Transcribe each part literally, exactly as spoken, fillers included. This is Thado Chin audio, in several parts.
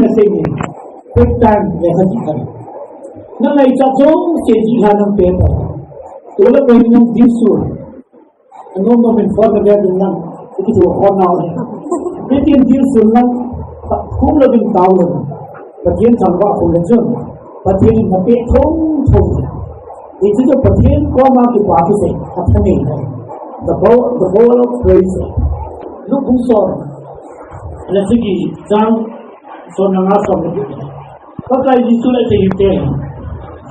Quick time, lekha jih khan. Nang ngaichat jouse jih khan nang pe ta. Tule koi nang Jesu. Anom nom in phone na ve ding lang. Iti tu khon nau. Pathen Jesu lang. Khum louvin tao louvin. Pathen thangvah khum le chun. Pathen in na pe thong thong. Iti tu Pathen koma kipa thu sei. Athanei. The power, the power of praise. Luke bung som. Ana sigi chang som le nga, som le gup. Pakai Jesu le thei te.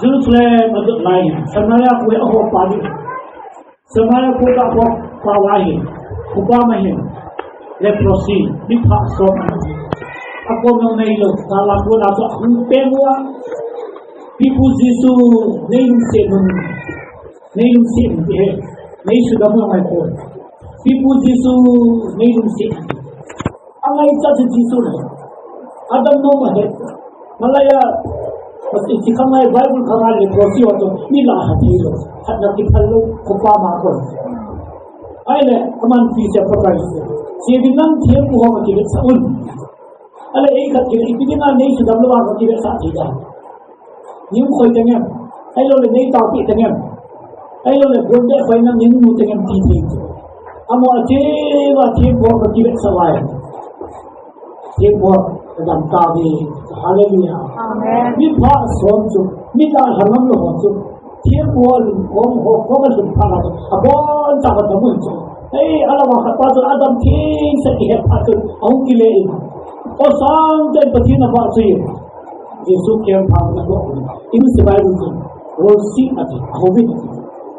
Jerusalem adot lai. Samaria khua a ho pa ding. Samaria khua a ho pa lai. Khupa ma hin. Leprosy. Mipha som. Akom nau nei lou. Sala khua a to. Hung pe mua. Pipu Jesu. Nei lungset mun. Nei lungset mun ti he. Nei sudam lou ngai ko. Pipu Jesu. Nei lungset. Angaichat chu Jesu le. Adam nom ahi. Malaya, pati si khangai Bible khangai le prosi wa to, mi la ha thei lou. Hatna kiphal lou, khupa ma kon. Ahile, aman pi se Pakai Jesu. Sibin nang thempu ho ma kivetsah un. Ahile, ei khat kile, ipi dinga nei sudam lou va kivetsah thei da. Nei um khoi teng em. Ahilou le nei taopi teng em. Ahilou le bon de khoi nang nei mu teng em ti thei. Amaho ache va thempu ho kivetsah vai. Thempu ho kadam tauve. Hallelujah. Amen. Mipha som chu, mi la ha ngam lou ho chu. Thempu ho lungkham ho, koma lungkham ho. Abon tah a dam un chu. Ei, ala va khat pa chu adam theng seh kihet phat chu. Ahung kile in. O sang ten Pathen a va chu. Jesu keng pha na ko. Inu se Bible chu. Worship ati. Ahung in.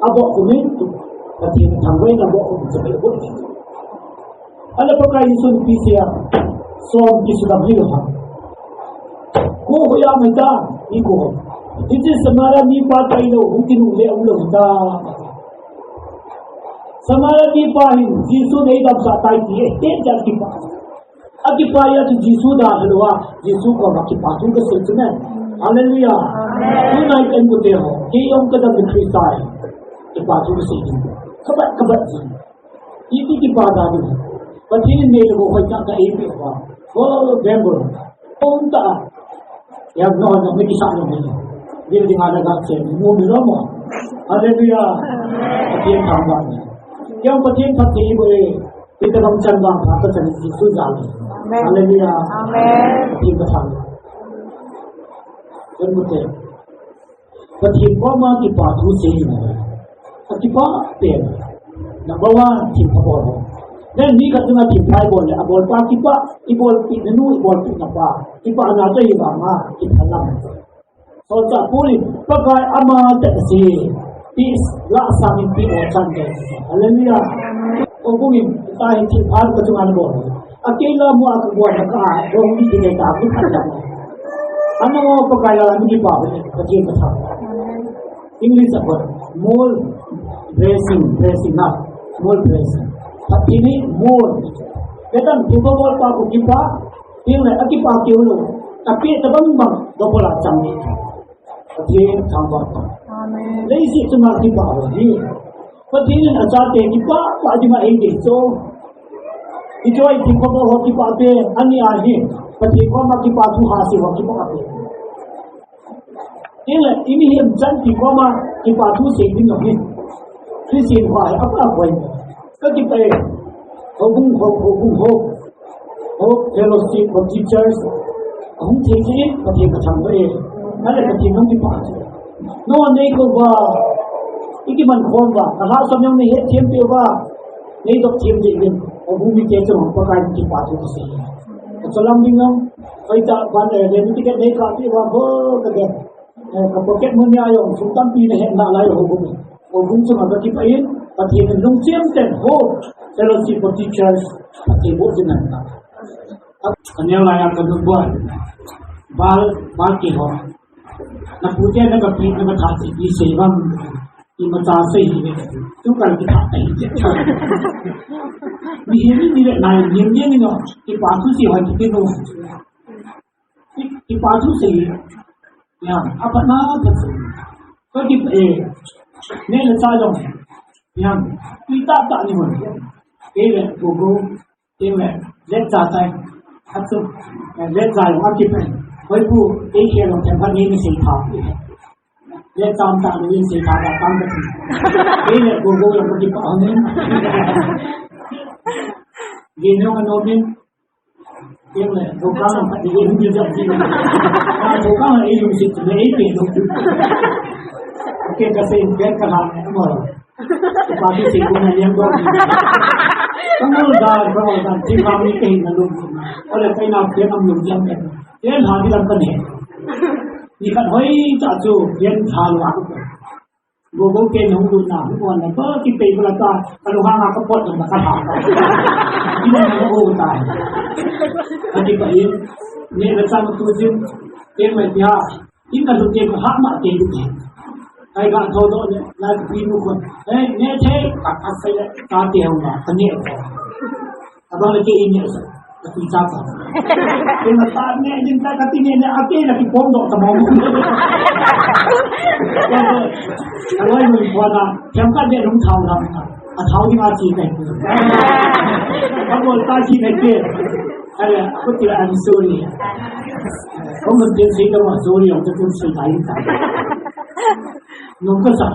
Abo kumin tu. Pathen thangvah in abo kumin tu. Ahile Pakai Jesu ipi asei a. Som kisudam hi lo ha. Ko hoiya mai ta. Ni ko. Hiche Samaria mipa tailou. Hung kinu le um lou ta. Samaria mipa hin. Jesu nei damsah tai ti. He, he, ja kipa. Akipa ya tu Jesu da halou a, Jesu koma kipa thu kasei chu men. Hallelujah. Amen. Tonight en ko te ho. Kei jong kadam Christa. Kipa thu kasei chu. Kabat, kabat ji. Iti kipa da ni. Pathen in nei lou ho ka ka ei pe ba. Ho bembol. Hom ta. Ya no no mi kisa no mi. Building a la ga che. Mu mi lo mo. Hallelujah. Pathen thangvah ni. Kei jong Pathen phatthei bol e. Itabang chan vang pha ka chan Jesu jal. Amen. Hallelujah. Amen. Pathen ka thang. Ken mute. Pathen koma kipa thu sei na. Akipa pen. Number one, thilpha bol. Then ni ka tuna thilpha bol le, abol pa kipa, ibolpi nanu, ibolpi napa. Kipa na to i ba ma, kipa lam. Solchah Paul in, Pakai ama tah a si. Peace, la sang in peace o chan te. Hallelujah. O bung in, ta hi thilpha ka chunga na bol. Akei la mu a ka bol na ka, bol ni ti ta ku ta. Ana mo Pakai la ni pa, Pathen ka thang. English a bol. More blessing, blessing na. More blessing. Pathen in more. Ketan tu bol pa ku kipa. Tin le akipa keu lou. Ape tabang bang double a chang ni. Pathen thangvah. Amen. Leiset chunga kipa ho hi. Pathen in achate kipa pa ding a eidei chu. Ijo i thilpha bol ho kipa te, ani a hi. Pathen koma kipa thu hasei ho kipa te. Tin le, imihem chanpi koma kipa thu sei ding ahi. Christian ho hi apa apa. Ka kipa e. Houbung ho, houbung ho. Hope Fellowship of Teachers. Ahung thei jeh in, Pathen ka thangvah e. Ahile Pathen nang kipa chu. No nei ko va. Ikiman khom va. Ka la som jong nei het them pe va. Nei dop them jeh in. Houbung mite chunga Pakai kipa thu kasei. Ka chalam ding jong. Pai ta ban e, le mi ticket nei kap pe va ho ka de. Eh, ka pocket money a jong sum tampi na het nalai ho bou. Houbung chunga ka kipah in, Pathen in lungchem ten ho, Fellowship of Teachers, Pathen boh ding ahi. Ka neo lai a ka dun boi. Bal, bal kihou. Na pu te na ka pi, na ka tha ti, ti sei bang. Imacha sei hi ve. Tu ka kitha tai. Mihem ni le nai, mihem ni no. Kipa thu sei ho, kipe no. Ki, kipa thu sei. Ya, apa na ta sei. Ka kipah e. Nei le cha jong. Ya, tu ta ta ni mo. Kei le, go go. Kei le, le cha tai. Achu, eh, let jai ma ki pen. Hoi pu, ei ke lo pen pa ni ni sei tha. Let tam ta ni sei tha ta tam ta. Ei le go go lo ki pa ni. Ge no no min. Em le, program ka di em di jap di. Ah, program e yung si tu e pe lo. Okay, ka se em ka ha mo. Ka di si ko na yang do. Ka mo da, ka mo da, ti ka mi ke na lo. Ole kai na ke na lo yang. Ke ha di lam ka ne. Ni ka hoi ta chu, ke ha lo. Go go ke nung lu na, hung wan na, ba, ki pei bula ta, ka lu hang a ka pot na ka ha. Ki na na go ta. Ka ki pa in, ne na chang tu jin, ke mai pia, in ka lu ke ko ha ma ke du. Kai ga tho do ne, la pi mu ko. Eh, ne the, ka ka sai ta te ho na, ka ne ko. Abang le ke in ne sa, ka ti cha cha. Ke na ta ne, din ta ka ti ne, ne, a ke na ki pom do ta mo. Ka loi mun ko na, thiam ka de lung thau lam ta. A thau ni ma chi kai. Ka bol ta chi kai ke. Ale, ko ti I'm sorry. Ko mun tin si ka ma sorry, ko tin si kai ta. Nung ka sa.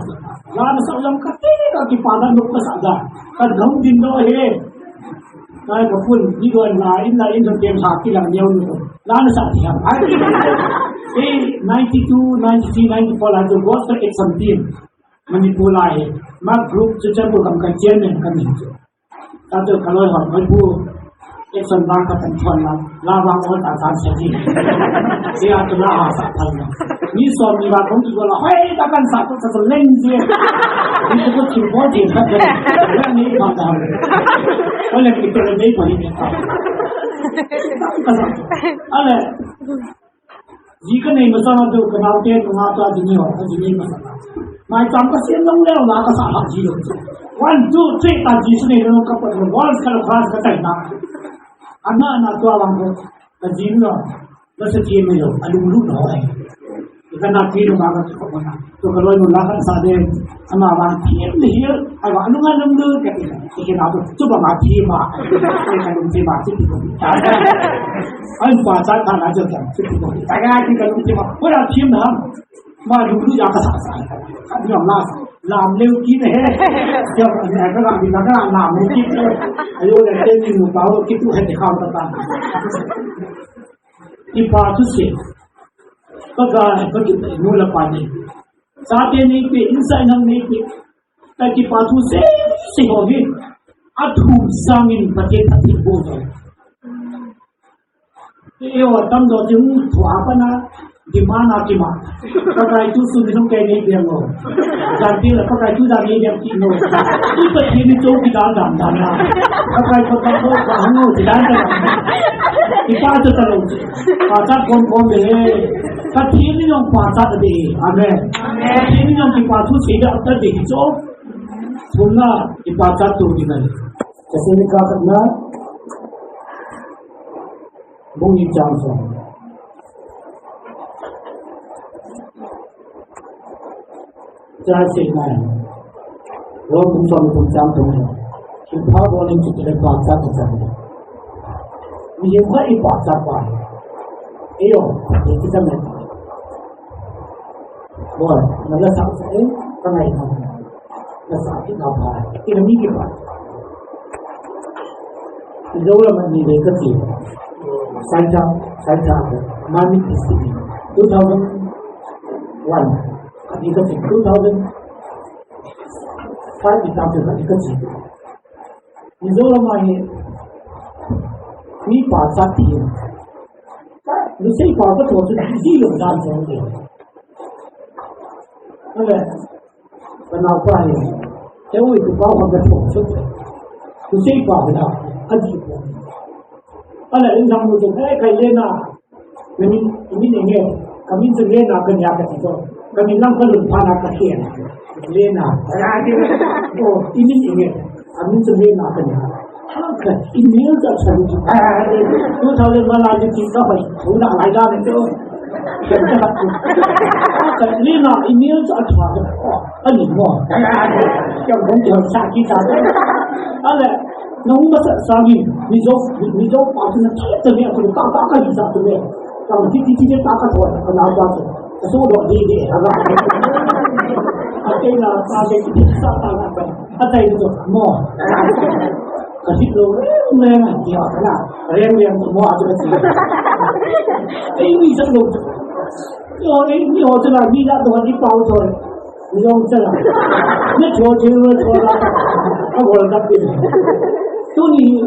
La na sa lam ka ti ka ki pa na nung ka sa da. Ka dong din do he. Kai ka phun, ni don la, in la, in don tem ha, ki lang neo ni don. La na sa ti ha. Ai, eh, ninety-two, ninety-three, ninety-four la, the Gospel Action Team. Manipur la, eh. Ma group, chu chan ko kam ka chairman ka ni chu. Ta chu ka loi hon, Manipur. Action la ka tan thon la. La wa ko ta ta sa ji. Sia tu la ha sa thal la. Ni som ni ba kong tu la, hoi, ta kan sa tu sa tu leng je. Ni tu ko tu ko je ta de. Ni ba ta. Ko le ki tu le dei ko ni ta. Ale. Ji ka nei masa na tu ka nau te ka nga ta ji ni ho, ka ji ni masa na. Mai tam ka sian long leo la ka sa ha ji lo. One, two, three, ta ji su nei long ka pa long, one, ka lo class ka tai na. Ana, ana, tua lang ko. Ka ji lo. Ka sa ti mai lo. A lung lu lo ai. Ka na ti lo ma ka ko na. To ka loi mun la ka sa de. Ama ba ti le hi. Ai ba lung a lung lu ka ti. Ti ke na to. Tu ba ma ti ma. Ai ka lung ti ma ti ti ko. Ai pa cha ta na jo ta. Ti ti ko. Ai ka ti ka lung ti ma. Ko la ti ma. Ma lung lu ya ka sa sa. Ka ni ma. Lam leu ki ne. Ya ne ka la ni ka lam leu ki. Ayo le te ni mu pa ho ki tu he te ka ta ta. Kipa thusei. Pakai, Pakai, nu le pa ni. Chate neipe, insung nang neipe. Ka kipa thusei, sei ho hi. Athu sangin Pathen Pathen bo ho. Eiho tamjo chu thu apa na, demand a kima. Pakai tu sun jong kei nei biang lo. Jan ti la Pakai tu jan nei biang ti lo. Tu Pathen ni chu ki dan dan dan na. Pakai ko ta ko ka hang lo ki dan dan. Kipa chu ta lo. Pachat kom kom de. Pathen ni jong pachat de. Amen. Amen. Pathen ni jong kipa thusei da ta de chu. Thum na kipa chat tu di na. Thessalonika khatna. Bung ni chang som. Chang sei nai. Rom bung som ni bung chang thum ni. Thilpha bol in chu le pachat ka chang. Mi ye kha i pachat pa. Eiho, ye ti chang ne. Bol, na la sa sa e, ka ngai na. Na sa ki na ba. Ki na mi ki ba. Zo la ma ni le ka ti. Sai ta, sai ta. Ma ni ki si. Two thousand one. Ka ni ka ti two thousand five ni ta ka ni ka ti. Mizoram a hi mi pachat ti. Ka, Lusei pa ka tho chu ji lo dan jong le. Ale, ka nau pa hi. Te ui tu pa ka tho chu. Lusei pa hi da, a ji ko. Ale, in dang lu chu, eh, kai le na. Ka min, i min enge, ka min chu Lena ka nia ka ti chu. Ka min lang ka lungpha na ka khen. Lena. O, i min enge, ka min chu Lena ka nia. Ka email chu a chhon chu. Two thousand one la chu ti ka hoi. Thu na lai da ni chu. Ka Lena email chu a chhon chu. O, a ni mo. Ka hong ti hong sa ki ta. Ale. Nung masa sangin, Mizo, Mizo pa tu na thei tu me, tu ka, ka, ka, hi sa tu me. Ka, ti, ti, ti, ti, ka, ka, thoi, ka, na, ka, tu. Ka, so, do, di, di, ha, ka. Ka, te, na, ka, te, ti, ti, sa, ka, ka, ka. Ka, tai, tu, mo. Ka, ti, lo, le, na, ti, ha, na. Re, re, tu, mo, a, tu, ka, ti. Ei, mi, sa, lo. Yo, ei, mi, ho, sa, na, mi, na, tu, ha, ti, pa, u, thoi. Long chala. Ni cho che, ni cho la. A gol da pi. Tuni.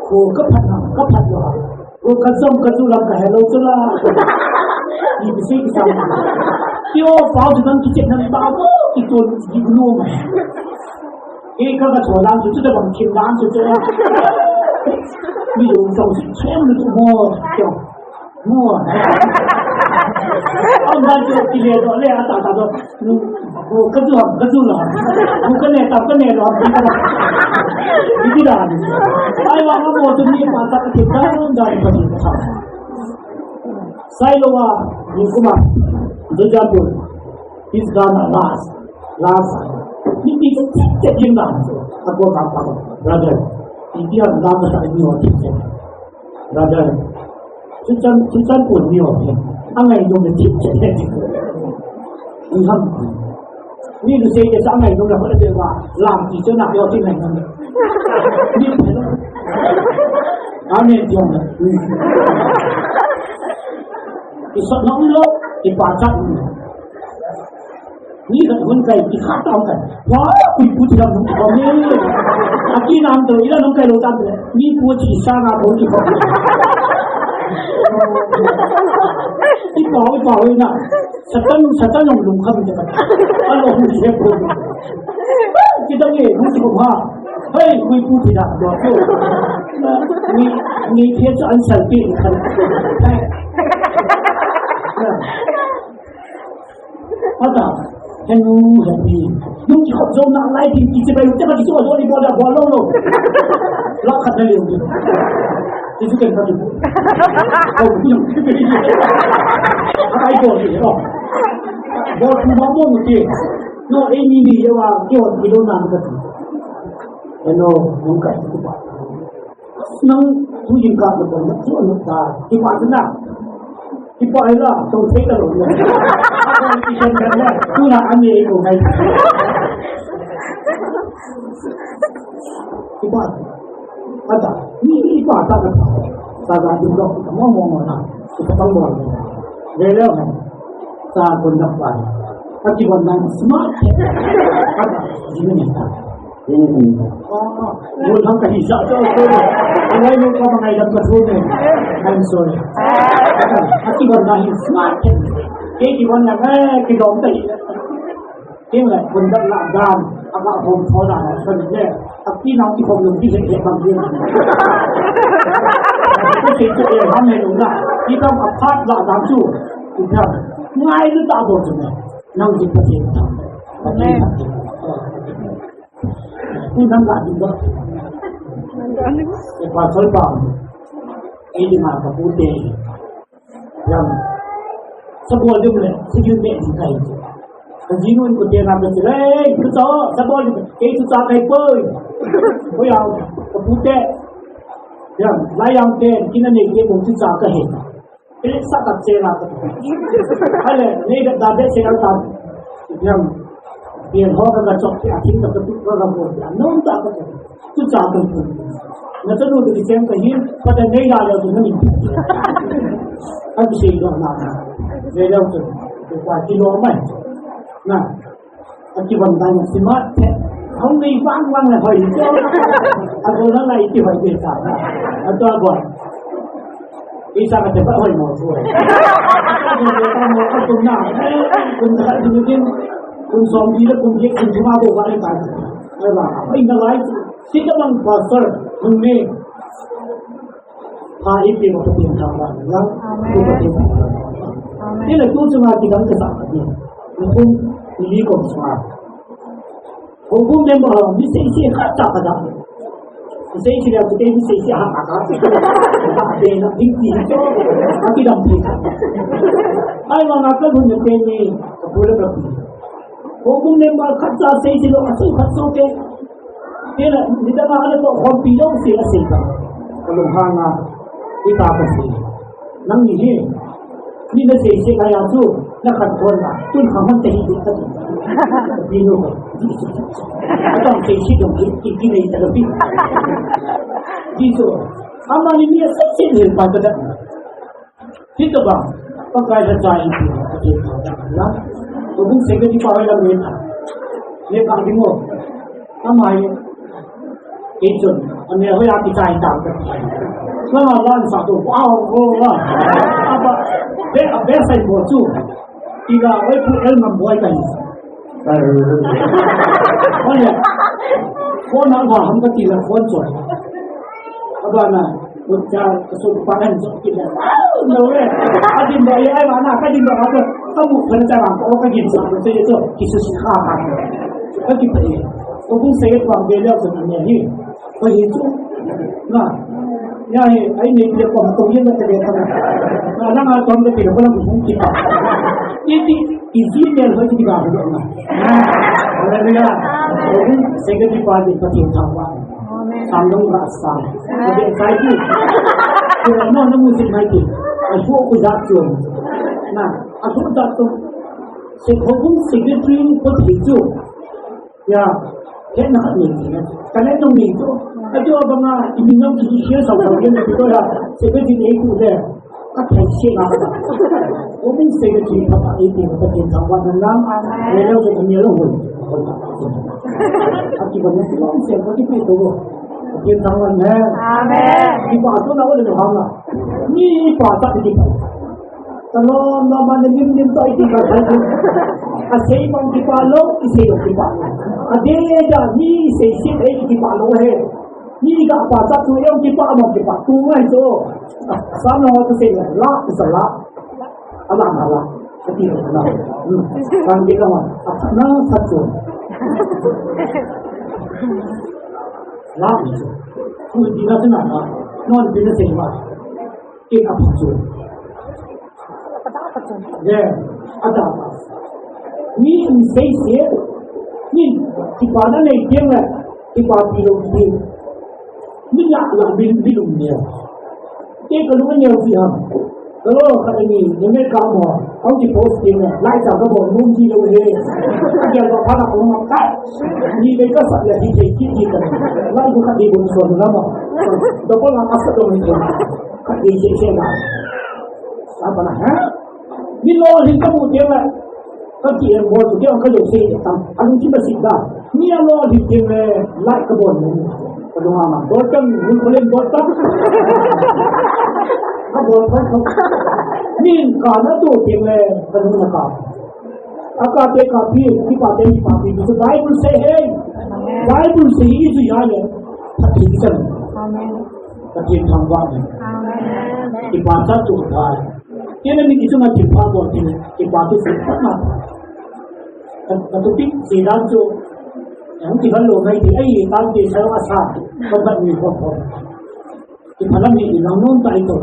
Ko ka phat na, ka phat lo. Ko ka jom ka ju lam ka hello chala. Ni bi se ki sa. Yo, pao ju dan ki che nan ba mo, ki to ji no ma. E ka ka cho dan ju ju da bang kin dan ju ju. Ni yo song si chem lu mo. Yo. Mu. Am dan chu kile do le ata ta do. Mu, mu, ka chu, ka chu lo. Mu ka ne ta, ka ne lo. Ni ti da ni. Ai wa mo tu ni pa ta ka ti ta da ni pa ti ta. Sai lo wa, ni kuma. Do ja tu. Is gonna last. Last. Ni ti ti ti ti na. Ako ka pa. Brother. India na ta ni wa ti. Brother, chuchan, chuchan pun ni o. Angai dong le thip chet le. Ni ham. Ni lu sei ke sa angai dong le ko le ba. Lam ti chu na yo ti ngai dong. Ni pe lo. Amen dong le. Ki sa nong lo, ki pa cha. Ni ka hun kai, ki kha tao kai. Wa, kui pu ti lam hung ki khom ni. A ki nam to, ila nung kai lo tam le. Ni pu chi sa nga hung ki khom. I pao, i pao, i na. Satan, Satan nung lung kham te ka. A lo hung ki he pu. Ki dang e, hung ki khom ha. Hei, kui pu ti lam to. Ni, ni ke cha an sal pi ni khan. Hei. Ata, henu, happy. Nung ki khop zo na lai tin ki chibai, te ba ki so zo ni bo da bo lo lo. La khat na liu. Ki chu ken ka tu. Ai ko ni, oh. Bo tu ma mo ni. No, e ni ni ye wa, ki hon ki lo na ka tu. Henu, nung ka tu ba. Nang tu jingkah na pon, tu anu ta, kipa tu na. Kipa ai la, tu thei ta lo na. Kipa ai la, tu na ani ko ngai. Kipa. Ata, ni kipa ta na. Sa ga ding lo, mo mo mo na. Kipa ta mo. Re le na. Sa kon na pa. Ati kon na smart. Ata, jini ni ta. Mun hang ka hi sa to ko. Alai mun ka mangai dam ka thun ne. I'm sorry. Aki ban na hi smart. Ke ki ban na, eh, ki dom ta hi. Ke la kun da la dan. Aba hom tho da na san ne. Aki na ki hom lung ki he he bang ye. Ko se ko ye ham he lung na. Ki dam a phat la dan chu. Ki dam. Ngai lu ta do chu ne. Nang ji pa ti ta. Amen. Ku nang la ding ba. E pa sol pa. E ding a ka pu te. Yang. Sa bol ding le, sa ding le ding kai. Ka ji nun ko te na ka le, ku to, sa bol ding, ke tu ta kai poi. Ko ya, ka pu te. Yang, la yang te, kina ne ke mo tu ta ka he. Pek sa tak che la tak. Hale, nei da da de che la tak. Yang, yang ho ka ka chok ke athing ka tu ka ka bo. Yang non ta ka. Tu cha ka tu. Na ta nu de chen ka hin, pa da nei la ya tu na ni. Ka bi sei lo na. Nei la tu. Tu pa ki lo mai. Na. Aki ban dan sima te. Hong nei vang vang le hoi. Ago la lai ti hoi be sa. Ato ago. Isa ka te ba hoi mo so. Ago le ta mo ka tum na. Kun ka ding ding. Kun som di le kun ye kun ma bo ba le ta. Ai ba. Ai na lai. Si ka bang pastor. Hong nei. Pha ipi ma Pathen thangvah in lang. Amen. Pathen thangvah in lang. Amen. Ni le tu chunga kidang kasa ni. Ni kum ni li kom chunga. Ko kum member ho, mi sei sei khat cha khat. Mi sei sei le, mi sei sei ha ha ha. Ha de na ding ti. Ha kidang ti. Ai ma na ka bun ne ni. Ko le ka. Ko kum member khat cha sei sei lo, a sei khat so ke. Tena, nidang a ana tohkhompi jouse asei ta. Kalunghang a, ipi kasei. Nangni hi, mi nasei seh a chu, nakhantou na, tun kha man te hi ding kati. Binu ko. Atong sei seh dong, ki, ki nei ta lo pi. Di chu, amani mi asei seh le pa ta da. Hitabang, Pakai lhacha in pi, Pathen thangvah na. Houbung secretary pa hoilam in a. Lekha ding o. Ama hi, kei chun, amel hoiya kichai tang ka. Lama lan sa tu, wow, wow, wow. Aba, be, be sai bo chu. Ila, wai pu el ngam boi ka hi. Phone a la ham kati la phone choi. Abana, ucha, kasu pa han jo kila. No re. Adin ba ya ba na, kadin ba ka. Kamu phan cha ba ko kagin sa ko che to. Kisu si kha kha. Kati pa ye. Ko bu se pa be le ko na ni. Ko hi chu. Na. Ya he, ai nei pia ko to yen na te ka. Na na ma to de pia ko na bu ki pa. Iti, iti ne ho ti ba ko na. Hallelujah. Ko bu secretary pa de Pathen thangvah. Amen. Samdong rasa. Amen. Ko de kai ku. Ko na na mu sin mai ti. A chu ko da chu. Na, a chu da chu. Se ko bu secretary ko ti chu. Ya, kei na khat nei ti na. Ka le nong nei to. Ka jo ba nga, i min nong ki ki share sa ka ke nei to ya. Secretary nei ku le. Ka thai se na ka. Ko min secretary pa pa ei ti ka Pathen thangvah na na. Amen. Nei lo se ka nei lo ho. A ki ba ni long se ka ki pe to. Pathen thangvah na. Amen. Ki ba to na o le lo ha na. Ni pa ta ki pa. Talom lom a na lim lim toh i ti ka thei. Asei bang kipa lou, isei bang kipa lou. Adeh a mi isei seh ei kipa lou he. Mi ga pa cha tu ei kipa mo kipa tu ngai chu. Sa no tu sei la, la, isa la. Ala ma la. Ati la. Hmm. Kan di la ma. Asa na sa chu. La. Ku di na sa na. Non di na sei ma. Kin a pha chu. Ye, a da. Mi in sei se, mi kipa na nei teng le, kipapi lou ti. Mi la la min, mi lung ne. Te ka lung ne ti ham. Ka lo ka ni, ni me ka mo. Au ki post teng le, lai sa ka mo, lung ji lou he. Ka ya ka pa na ko ma ka. Ni be ka sa ya ti te ki ti ka. Lai ko ka di bon so na ma. Do ko la ka sa do ni. Khat vei seh seh na. Sa pa na, ha? Mi lolhin ka mu teng le. Ka ti em bol tu teng ka lo sei tam. A lungthim a sit da. Mi a lolhin teng le, like ka bol mo. Ka lung a ma. Bol tang, mun ko len bol tang. Ka bol tang. Mi ka na tu teng le, ka lung na ka. Aka te ka pi, kipa te kipapi. Bible sei he. Bible sei i chu ya le. Pati ki chan. Amen. Pathen thangvah na. Amen. Kipa cha tu thei. Kei na mi ki chunga kipa bol ti na. Kipa tu sei pa na. Ka, ka tu pi sei dan chu. Yang ti ban lo mai ti ai tan te sa wa sa. Ka ban mi ko ko. Kiphalam hi ilang nom tai to.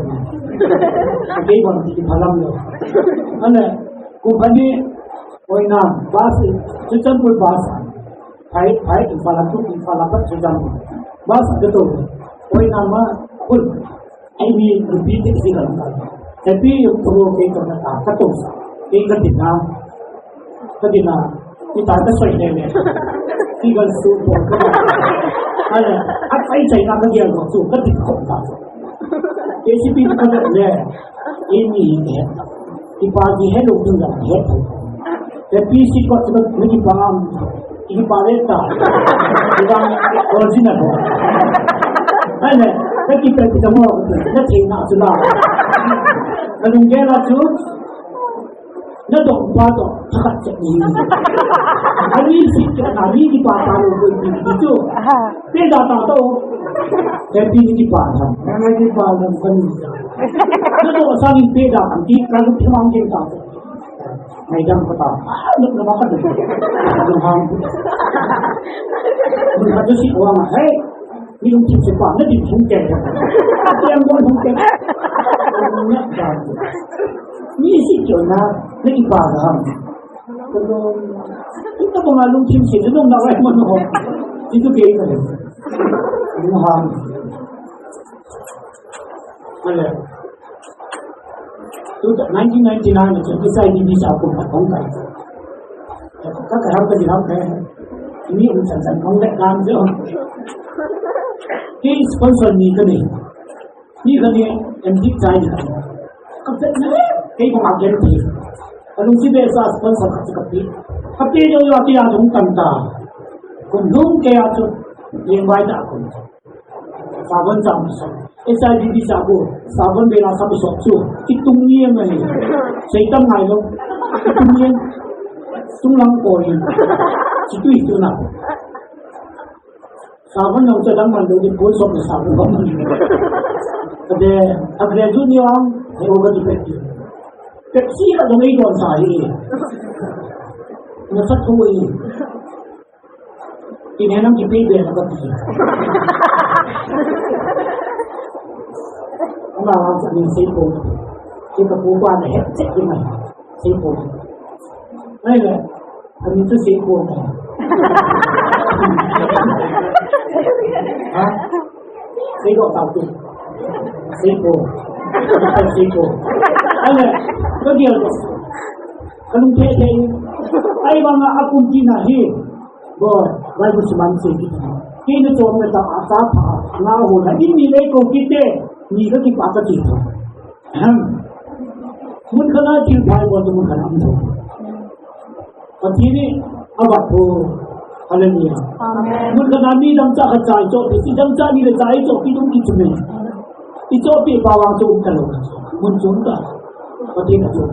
Kei bang kiphalam lo. Ane, company, oi na, bus, Churachandpur bus. Phai, phai, Imphal a tu, Imphal a pat Churachandpur. Bus ka to. Oi na ma, kun. Ai ni, rupi te si ka. Happy yung to, kei to na ta, ka to sa. Kei ka din na. Ka din na, kita ka soi ne ne. Ti gal su po ka. Ala, a chai chai na ka gel ko su, ka ti ko ta. K C P ka ne. Ini ne. Ti pa ji he lo tu ga he. Te pi si ko tu ni ki pa am. Ki pa le ta. Ti ba original ko. Ala, ka ki pe ti ta mo. Na ti na tu la. Ka lung ge la tu. Na dong pa to, thakat chet ni. Ani si ke na ni ki pa pa lo ko ni ni tu. Pe da ta to. Ke pi ni ki pa ta. Na ni ki pa lo ko ni. Na to sa ni pe da ki ka lu ki mang ki ta. Mai dang ko ta. Lu na ma ka. Lu hang. Lu ha tu si ko ma. Hey. Mi lungthim se pa, na din hung keng. Keng bol hung keng. Mi si kyo na, na kipa na ham. Ita ko nga lungthim se, na nung na wai mo no. Ito kay ka. Lunghan. Male. Tu nineteen ninety-nine chu H I D D sa kum khat hung kai. Ka ka ram ka di ram ka. Ni um chan chan kong le kan jo. Kei sponsor ni ka ni. Ni ka ni em dik chai ni. Ka pe ni kei ko ma ken ti. Ka lung si be sa sponsor ka ka pi. Ka pi jo yo ti ya dung tan ta. Kum lung ke ya chu. Ling bai ta kum. Savon cham sa. H I D D sa ko. Savon be la sa ko so chu. Ki tung ni mai. Sei tam ngai lo. Ki tung ni. Tung lang ko ni. Chi tu i tu na. Savon nang cha dang man do di ko so ni savon ko man. Ade, ade ju ni ang. He o ga di pet. Pepsi ka dong i don sa hi. Na sa ko i. Ina nang kipe be na ka ti. Ama ang sa ni sei ko. Ki ka pu pa na het che ki mai. Sei ko. Ai le. Ani tu sei ko. Ha? Sei ko ta tu. Sei ko. Sei ko. Ai le. Ko dia ko. Ka lung the the. Ai ba nga a kum ti na hi. Bo, Bible siman sei kit. Kei na chom na ta a ta pha, na ho na in ni le ko kit te, ni ka ki pa ka ti tho. Ahem. Mun khat na thil phai bo mun khat na um tho. Pathen in a vat tho. Hallelujah. Amen. Mun khat na mi dang cha khat cha i cho pi, si dang cha ni le cha i cho pi dong ki chu me. I cho pi pa wang cho um ta lo. Mun chom ta. Pathen a cho.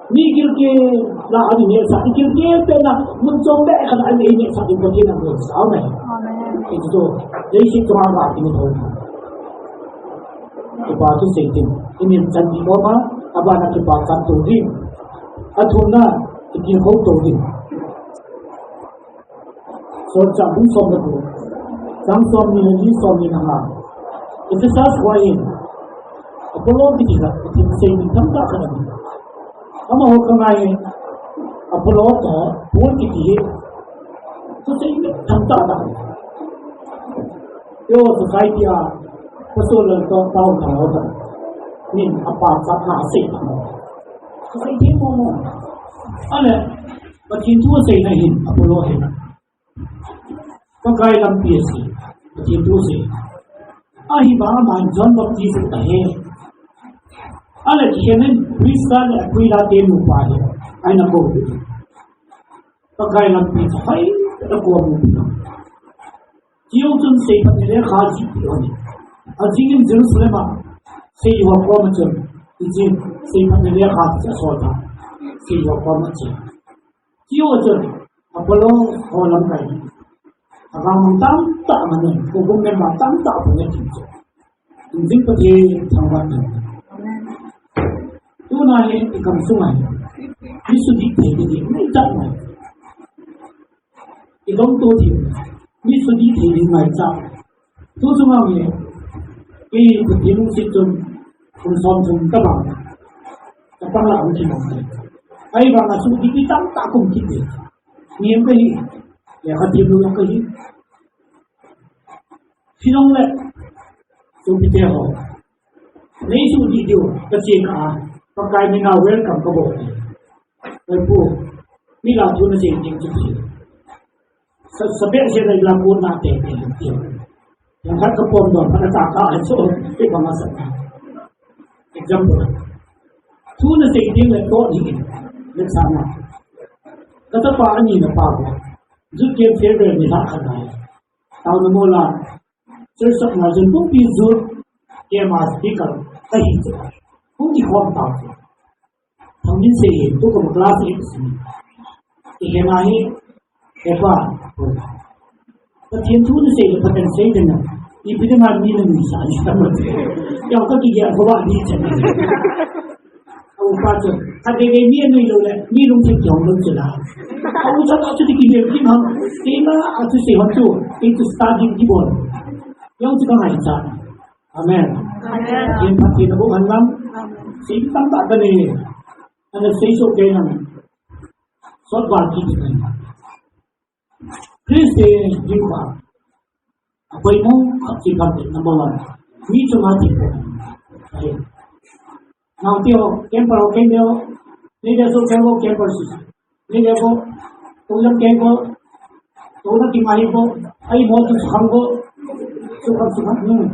Mi gilkel la ani neh sa, i gilkel pen a, mun chom be khat a ani neh sa, i Pathen a bol sa, amen. Amen. Iti chu, leiset chunga va ti ni thou. Kipa thu sei tin, i min chan ti ko ma, a ban a kipa chan tu ding. A thumna, i kin khou tu ding. Solchah bung som le ko. Chang som ni le li, som ni le nga. Ephesus khua in Apollo kiti khat, thil sei ni tamtah khat ahi. Amaho ka ngai Apollo toh Paul kiti hi. Thusei ni tamtah khat. Yo society a, pasal lang toh tao tao khat. Min apa sa na sei. Thusei ni mo mo. Ale, Pathen thu aseina hin, Apollo hin. Pakai lampi asei. Pathen thu asei. Ahivang aman John Baptist ahi. Ale kikhen in Prisca le Aquila te nupa ahi. Aina ko. Pakai lampi asei. Ako mu. Chujou chun seiphatna lekha jih peh un. Ajing in Jerusalem a seijuh a kom a chun. Ijin seiphatna lekha chu asol ta. Seijuh a kom a chun. Chujou chun Apollo ho lamkai. Avang tamtah aman in, ko gum member tamtah aman in. Injing Pathen thangvah in. Tuna hi i kam sunga hi. Mi sudih thei ding ngai cha mai. I dong to thei. Mi sudih thei ding ngai cha. Tu chunga hi. I Pathen lungset chun kum som thum tabang. Tabang la ang thei. Ahivang a sudih thei tamtah kum kit ding. Ngem ka hi. Ya ka thei lo ka hi. Hilong le, sopite ho. Nei sudih diu, ka che ka a, Pakai mina welcome ka bol. Ai pu, mi la thu na che ding chu. Sa, sa be se na la ko na te te te. Yang khat ka pom don, khat ka ka, so, te ba ma sa. Example. Thu na che ding le to ni, le sa na. Ka ta pa ani na pa ko. Ju ke fe ni la ka na. Tao na mo la. Church of Nazareth pumpi zu, kei ma speaker kahi chu. Pumpi khom tao chu. Thangmin sei hi, tu ko class eight si. I he ma hi, he pa. Pathen thu ni sei le Pathen sei de na. I pi de ma mi na ni sa ni ta ma. Ya ka ki ya ko ba ni chen. A upa chu, khatvei vei mi anui lou le, mi lungthim kihong lou chu la. A u cha ta chu ti kihel kim ham, sei ma a chu sei hon chu, ei chu study kibol. Jong chu ka ngaichat. Amen. Amen. Pathen phatthei nabol hen lang. Amen. Sei tamtah kanei. Ana sei soh kei nang. Sot ba kiti nang. Christian jing ba. Apoimo khat chi khat number one. Mi chunga thempu. Ai. Nang tio, camper ho, camper ho. Ni dia so camper, camper si. Ni dia ko, ulam camper. Tuna ki mai ko, ai mo tu khang ko. Sukhang, sukhang. Hmm.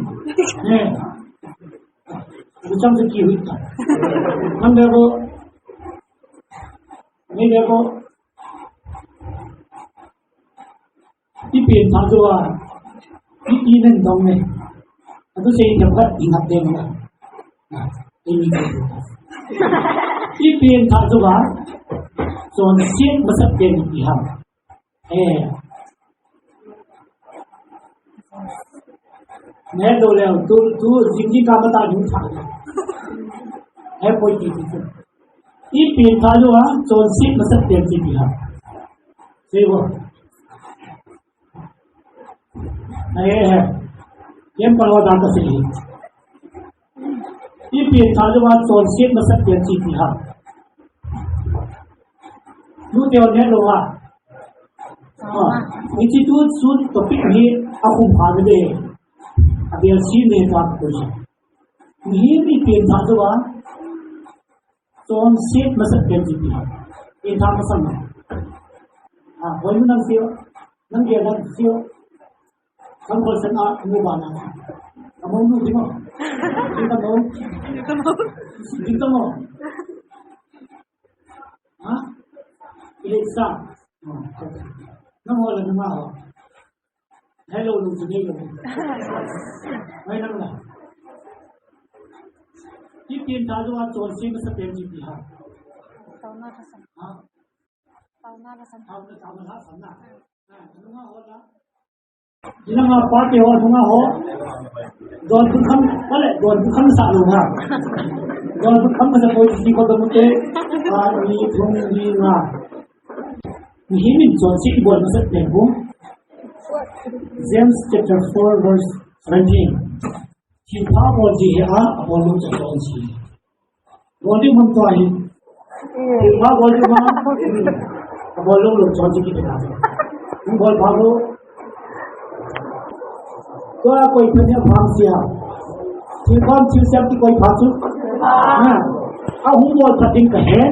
Eh. Macam seki hui ta. Nang dia ko. Ni dia ko. Ipi in tha jo a, ipi nen dong ne. Atu sei themkhat ding hat ding na. Ipi in tha jo a, chonset masat pen ipi ham. Eh. Neh lou leh, tu, tu, jing jing ka mata ding tha. Eh, poi ti ti. Ipi in tha jo a, chonset masat pen ipi ham. Sei bo. Ahi, ahi. Camper ho dan kasei. Ipi in tha jo a chonset masat pen ipi ham. Nute ho neh lou a. Ah, hiche tu, tu topic hi akhum kha ve de. Abel si ne ta ko si. Mihem ipi in tha jo a. Chonset masat pen ipi ham. In tha masat na. Ah, hoi mu nang sio. Nang dia nang sio. Kang kol sen a mu ba na. Ka mo nu ding mo. Ding ka mo. Ding ka mo. Ha? Ile sa. Nang ho la nang ho. Hello, lu ji ne yo. Mai nang la. Ipi in tha jo a chonset masat pen ipi ham. Taona ka san. Ha? Taona ka san. Taona, taona la san na. Ha, nang ho la. Nang a pa te ho, nang ho. Don tu kham, pale, don tu kham sa lou ha. Don tu kham sa koi si ko don te. Pa ni thum ni na. Mihem in chonset ibol masat pen ipi ham. James chapter four verse seventeen. Thilpha bol ji hi a, abol lou chu chonset. Bol ding mun tua hi. Thilpha bol ding ma. Abol lou lou chonset kiti na. Bol pha lou. Tua koi pha nia phang sia. Thilpha thilsiam ti koi pha chu. Ha. Ahung bol pha ding kahen.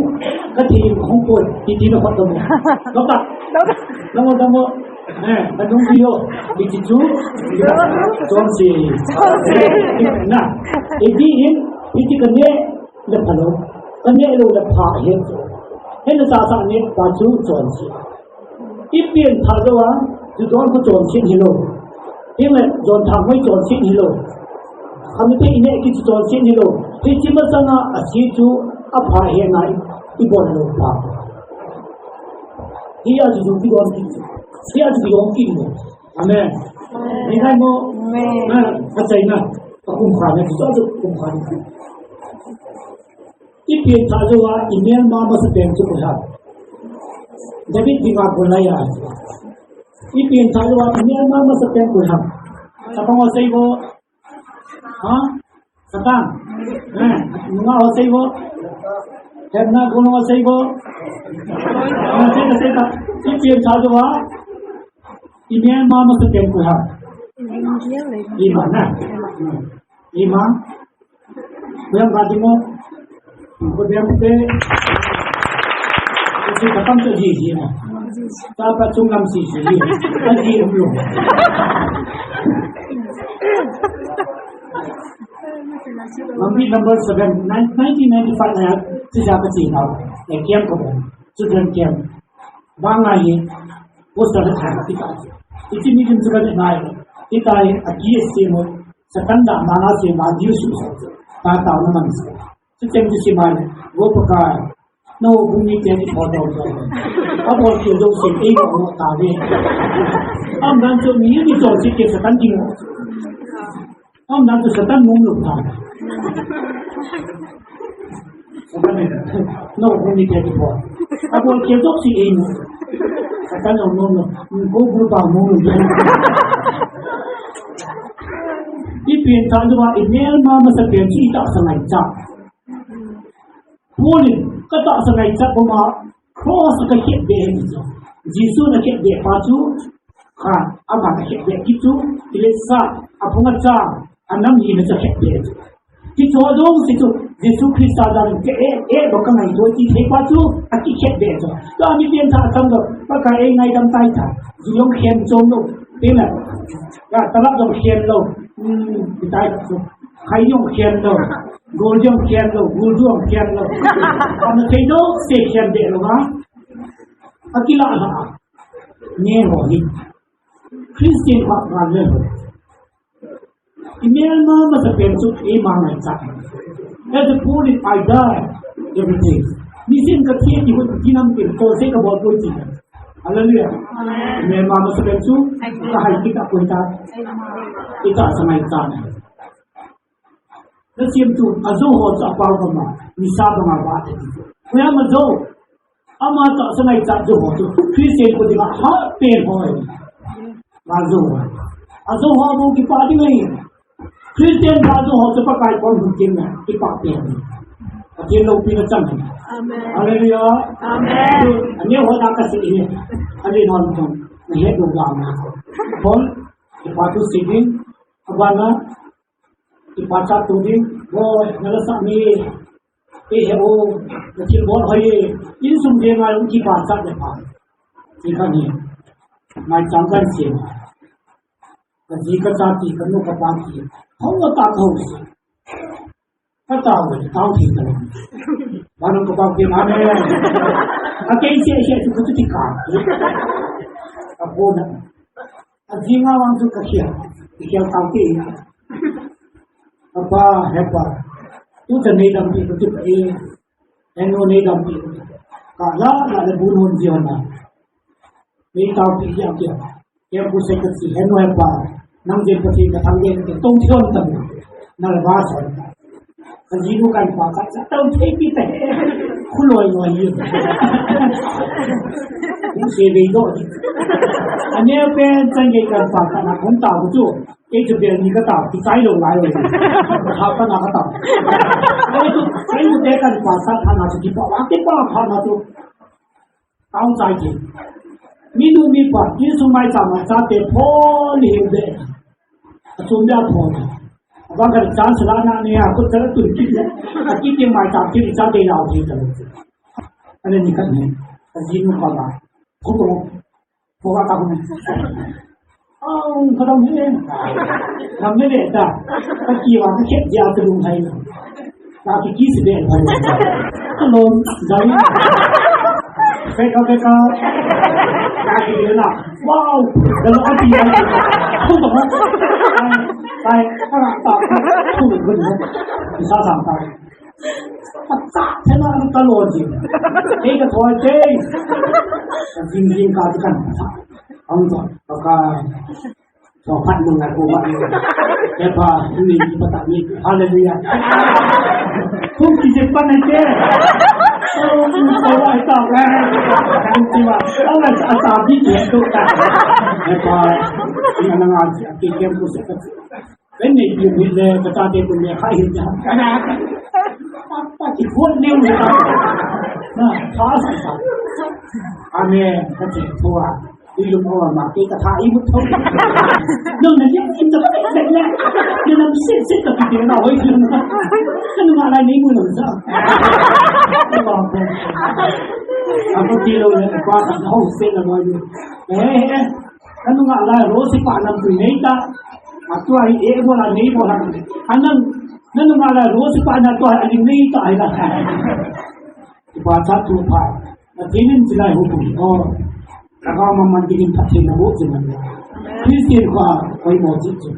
Kathi hung bol ti ti na pha dong. Lou ta. Lou ta. Lou ta mo. Eh, ka nung video, hiche chu, chonset. Na, iti hin, hiche ka neh le pha lou, ka neh lou le pha hin. Hin na sa sa neh pa chu chonset. Ipi in tha jo a, ju don ko chonset hilou. Hin le jon thang mai chonset hilou. Khamite ine ki chonset hilou. Hiche masanga ase chu apha hena ibol lou pa. Hiya chu chu kidon kit. Hiya chu kidon kit mo. Amen. Ni ngai mo. Amen. Na, ka chai na. Ka kum kha na, chu chu kum kha na. Ipi in tha jo a, imel ma masat pen chu koi ham. David dinga Goliath. Ipi in tha jo a, imel ma masat pen koi ham. Chapang ho sei bo. Ha? Satan. Eh, nunga ho sei bo. Hepna gun ho sei bo. Na sei na sei ta. Ipi in tha jo a. Imel ma masat pen koi ham. Ima na. Ima. Koi ham ka ding mo. Ko dem te. Ko si ka tam to ji ji na. Ta pa chung lam si si ji. Ka ji um lo. Mambi number seven, nine, nineteen ninety-five na ya, ti ja ka ti na. E camp ko. Children camp. Bang ai. Poster ka thai ka ti ka. Iti mi dim ka nai. Ita ai a ki se mo. Satan da ma na se ma diu su. Ta ta na man se. Chu cheng chu si mai, vo Pakai, nao bung ni te ni pho dong dong. Abol keu dong si ei mo ta ve. Aum dan chu mi ni chonset keu Satan ding. Aum dan chu Satan mong lou ta. Satan ni, nao bung ni te ni pho. Abol keu dong si ei mo. Satan mong lou. Ko bu pa mong lou. Ipi in tha jo a, imel ma masat pen chu itahsa ngaichat. Paul in, ka tahsa ngaichat bou ma, cross a ka khetbeh ahi chu. Jesu na khetbeh pa chu, Kha, ama ka khetbeh kit chu, ile sa, aphung acha, anam hina chu khetbeh chu. Kichu jouse chu, Jesu Christa dan ke e, e, lo ka ngaito ti thei pa chu, akikhetbeh chu. Tua mi pian tha atam lo, Pakai e ngaidam tai tha, ji jong khen chom lo, te na. Ka, talap jong khen lo, hmm, ti tai chu. Khai jong khen lo, gol jong khen lo, gul jong khen lo. Ama thei jouse khen beh lo ha. Akila ha. Nge ho hi. Christian khat ngal le ho. I melma masapen chu eima ngaichat. As a poor I die every day. Nisim ka thi ti ho ti nam tin ko se ka bol ko ti. Hallelujah. Amen. I melma masapen chu ka hai kita ko ta. Kita sa ngaichat. Nasem tu, ajou ho chu apao kama, nisa banga va te ti. Koya ma jou, ama chu sa ngaichat jou ho chu, Christian ko dinga ha pen ho. Va jou ho. Ajou ho bu kipa ding ahi. Christian va jou ho chu Pakai kon hun kin na, kipa pen. Pathen loupina chang. Amen. Hallelujah. Amen. Ani ho da ka si ni. Ani non kon. Na he do wa na. Kon, kipa tu si din, abana, Kipachat tu ding, Lord, na la sah ni, e he o, na thil bol hoi, insung ding a jong kipachat le pha. Ti kha ni, maicham kan sim. Ka ji ka cha ti, ka nu ka pa ti, hou ta ka hou si. Ka tao le, tao thei ta lo. Ba nung ka pa ti, amen. A kei se se tu ka tu ti ka. A po na. Ajing a vang chu ka khel, i khel tau te. Apa, hepa. Tu ta nei dam pi ko tu ka e. Eno nei dam pi ko tu. Ka la, la le bun hon ji hon na. Nei tau pi ya kya. Kem ku se ka si, eno hepa. Nang je pa si ka thang je ka tong thon tam. Na la ba sa. Ka ji nu kan pa ka sa tau thei pi te. Khu loi loi ni. Khu se vei do. Ani pen chan ge kan pa ka na kon ta bu chu. Kei chu bel ni ka ta, ki chai lo lai lo. Ha pa na ka ta. Kei chu, kei chu te kan pa sa tha na chu ki pa wa te pa pha na chu. Tao chai ke. Mi nu mi pa, insung maicham a chate pho ni hin de. Achum dia pho ni. Abang ka chance la na ni a, ko chara tu ki de. A ki ki maicham ki chate lau ki ta. Ani ni ka ni. Ka ji nu ka la. Ko ko. Ko ka ta ko. Au, ka dong ni. Nam ni de ta. Ka ki wa ka khet dia ta lung hai. Ka ki ki si de. Hello, dai. Peka, peka. Ka ki de na. Wow. Dalo ka ki. Ku to. Ai, ai, ka ta. Ku ku. Sa sa ta. Ka ta, te na ka lo ji. Ei ka thoi te. Jing jing ka kan. Ang to, ka. Chaphat mong a ko ba ni. Hepa, ni ni pa ta ni. Hallelujah. Kung ki je pa na ke. Oh, ko ba ta ka. Kan ti ma. Ang a sa bi ke to ka. Hepa, ni na nga ki ke ko se ka. Kan ni ki ni le ka ta te ko ni ha hi ja. Ka na. Pa ki ko ni u ta. Na, pa sa sa. Amen. Ka ti ko a. Ilung aw ma ke ka tha i mut thou. Nang na yak in ta ka yak yak. Nang na sit sit ta ki na hoi ki na. Nang na lai nei mu na sa. Ako ti lo na pa ka hou se na mo. Eh eh. Nang na lai ro si pa nang tu nei ta. Atu ai e mo la nei mo la. Anang nang na lai ro si pa na tu ai nei ta ai la. Ipa cha tu pa. Pathen in chilai hu pui. Oh. Lhagao maman dingin Pathen na hu chi man. Christian kha koi mo chi chi.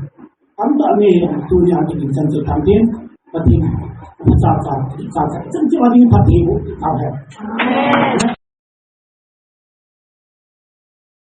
Am ta mi tu ni a dingin chan chi tham din. Pathen. Cha cha cha cha. Chan chi a dingin Pathen hu chi tham hai.